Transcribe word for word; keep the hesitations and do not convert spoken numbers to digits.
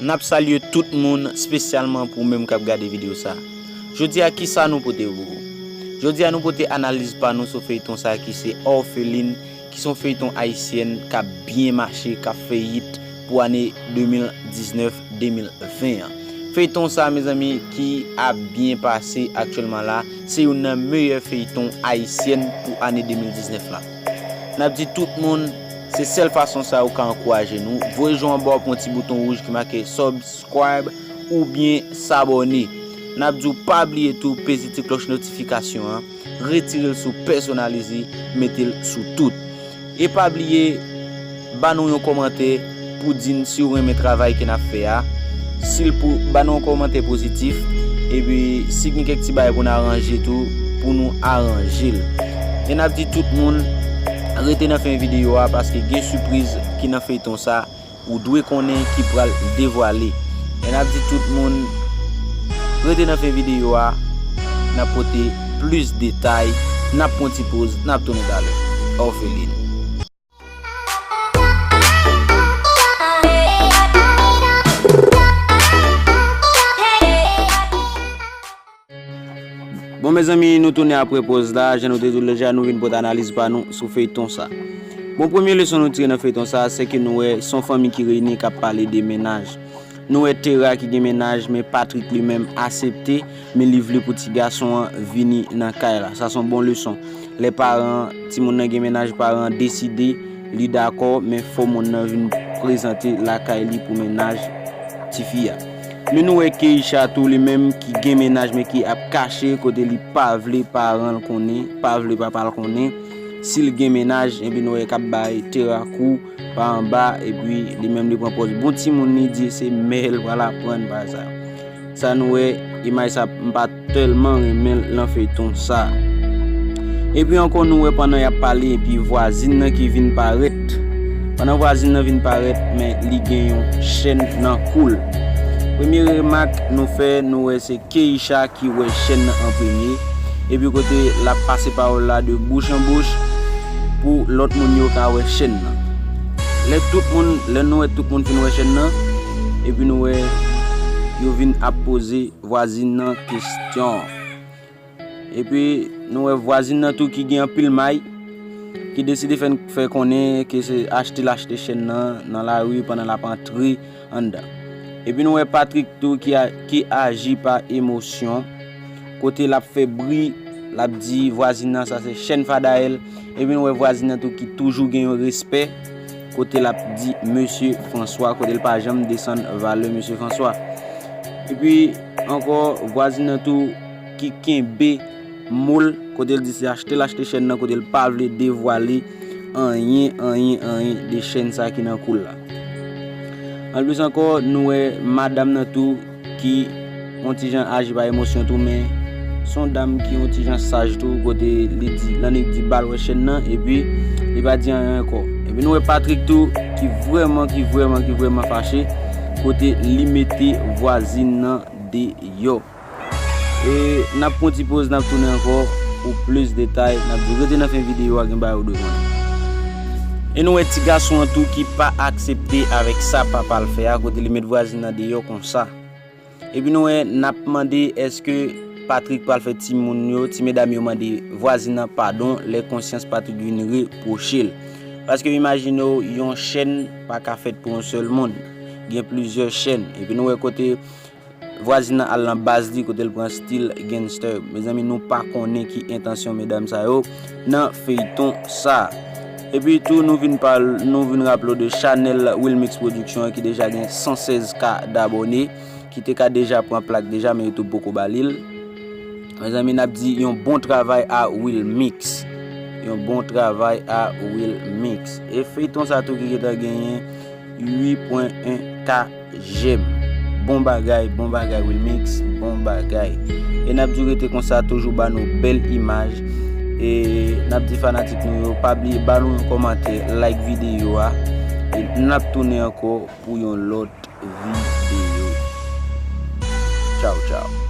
N ap salye tout moun, espesyalman pou ou menm k ap gade videyo sa. Jodi a, kisa nou pote pou ou? Jodi a, nou pote analiz pa nou sou feyton sa ki se Orpheline, ki se yon feyton ayisyèn k ap byen mache, k ap fè hit pou ane de mil diznèf, de mil ven an. Feyton sa, mezanmi, ki ap byen pase aktyèlman la, se youn nan meyè feyton ayisyèn pou ane de mil diznèf la. N ap di tout moun, se sèl fason sa ou ka ankouraje nou. Voye je w anba w pou yon ti bouton wouj ki make subscribe oubyen sabòne. N ap di w pa bliye tou peze ti klòch notifikasyon an, retire l sou pèsonalize, mete l sou tout. E pa bliye ba nou yon kòmantè pou di n si w renmen travay ke n ap fè a. Si l pou ba nou yon kòmantè pozitif, epi si gen kèk ti bagay pou n aranje tou, pou nou aranje l. E n ap di tout moun, rete nan fen videyo a, paske gen sipriz ki nan feyton sa ou dwe konnen ki pral devwale. E n ap di tout moun, rete nan fen videyo a, n ap pote plis detay, n ap pran ti poz, n ap tounen talè. Orpheline. Bon, mezanmi, nou tounen apre poz la. Jan nou te di w deja, nou vin pote analiz pa nou sou feyton sa. Bon, premye leson nou tire nan feyton sa, se ke nou wè se yon fanmi ki reyini k ap pale de mennaj. Nou wè Terra ki gen mennaj, men Patrick li menm asepte, men li vle pou ti gason an vini nan kay la. Sa se yon bon leson. Lè paran timoun nan gen mennaj, paran an deside, li dakò, men fò moun nan vin prezante lakay li pou mennaj tifi a. Men nou wè Keisha tou li menm ki gen mennaj men ki ap kache kote li pa vle paran l konnen, pa vle papa l konnen si l gen mennaj, epi nou wè k ap bay Terra kou pa anba, epi li menm li pran pòz bon timoun, li di se mè l pral aprann bagay sa. Sa nou wè, imaj sa m pa tèlman renmen l nan feyton sa. Epi ankò nou wè pandan y ap pale, epi vwazin nan ki vin parèt. Pandan vwazin nan vin parèt, men li gen yon chèn nan kou l. Premye remak nou fè, nou wè se Keisha ki wè chèn nan an premye, epi kote l ap pase pawòl la de bouch an bouch pou lòt moun yo ka wè chèn nan. Lè tout moun, lè nou wè tout moun fin wè chèn nan, epi nou wè yo vin ap poze vwazin nan kesyon. Epi nou wè vwazin nan tou ki gen anpil may, ki deside fè n, fè konnen ke se achte l achte chèn nan, nan lari pandan l ap antre anndan. Epi nou wè Patrick tou ki a, ki aji pa emosyon, kote l ap fè bri, l ap di vwazin nan sa se chèn fadayèl. Epi nou wè vwazin nan tou ki toujou gen yon respè, kote l ap di mesye François, kote l pa janm desann valè mesye François. Epi ankò, vwazin nan tou ki kenbe mo l, kote l di se achte l achte chèn nan, kote l pa vle devwale anyen, anyen, anyen de chèn sa ki nan kou l la. Anplis ankò, nou wè madanm nan tou ki yon ti jan aji pa emosyon tou, men se yon dam ki yon ti jan saj tou, kote li di, l annik di ba l wè chèn nan, epi li pa di anyen ankò. Epi nou wè Patrick tou ki vrèman, ki vrèman, ki vrèman fache, kote li mete vwazin nan deyò. E n ap pran ti poz, n ap tounen ankò pou plis detay. N ap di rete nan fen videyo a, gen bagay ou dwe konnen. E nou wè ti gason an tou ki pa aksepte avèk sa papa l fè a, kote li met vwazin nan deyò konsa. Epi nou wè n ap mande èske Patrick pral fè timoun yo, ti medam yo mande vwazin nan padon lè konsyans Patrick vin repwoche l. Paske imajine w, yon chèn pa ka fèt pou yon sèl moun. Gen plizyè chèn. Epi nou wè kote vwazin nan al nan baz li, kote l pran stil gangster. Mezanmi, nou pa konnen ki entansyon medam sa yo nan feyton sa. Epi tou, nou vin pale, nou vin raple w de chanèl Wilmix Production an ki deja gen san sèz K dabòne, ki te ka deja pran plak deja, men YouTube poko ba li l. Mezanmi, n ap di yon bon travay a Wilmix. Yon bon travay a Wilmix. E feyton sa tou ki gentan genyen uit pwen en K jèm. Bon bagay, bon bagay, Wilmix, bon bagay. E n ap di w rete konsa, toujou ba nou bèl imaj. E n ap di fanatik nou yo, pa bliye ba nou yon kòmantè, like videyo a. E n ap tounen ankò pou yon lòt videyo. Tchaw, tchaw.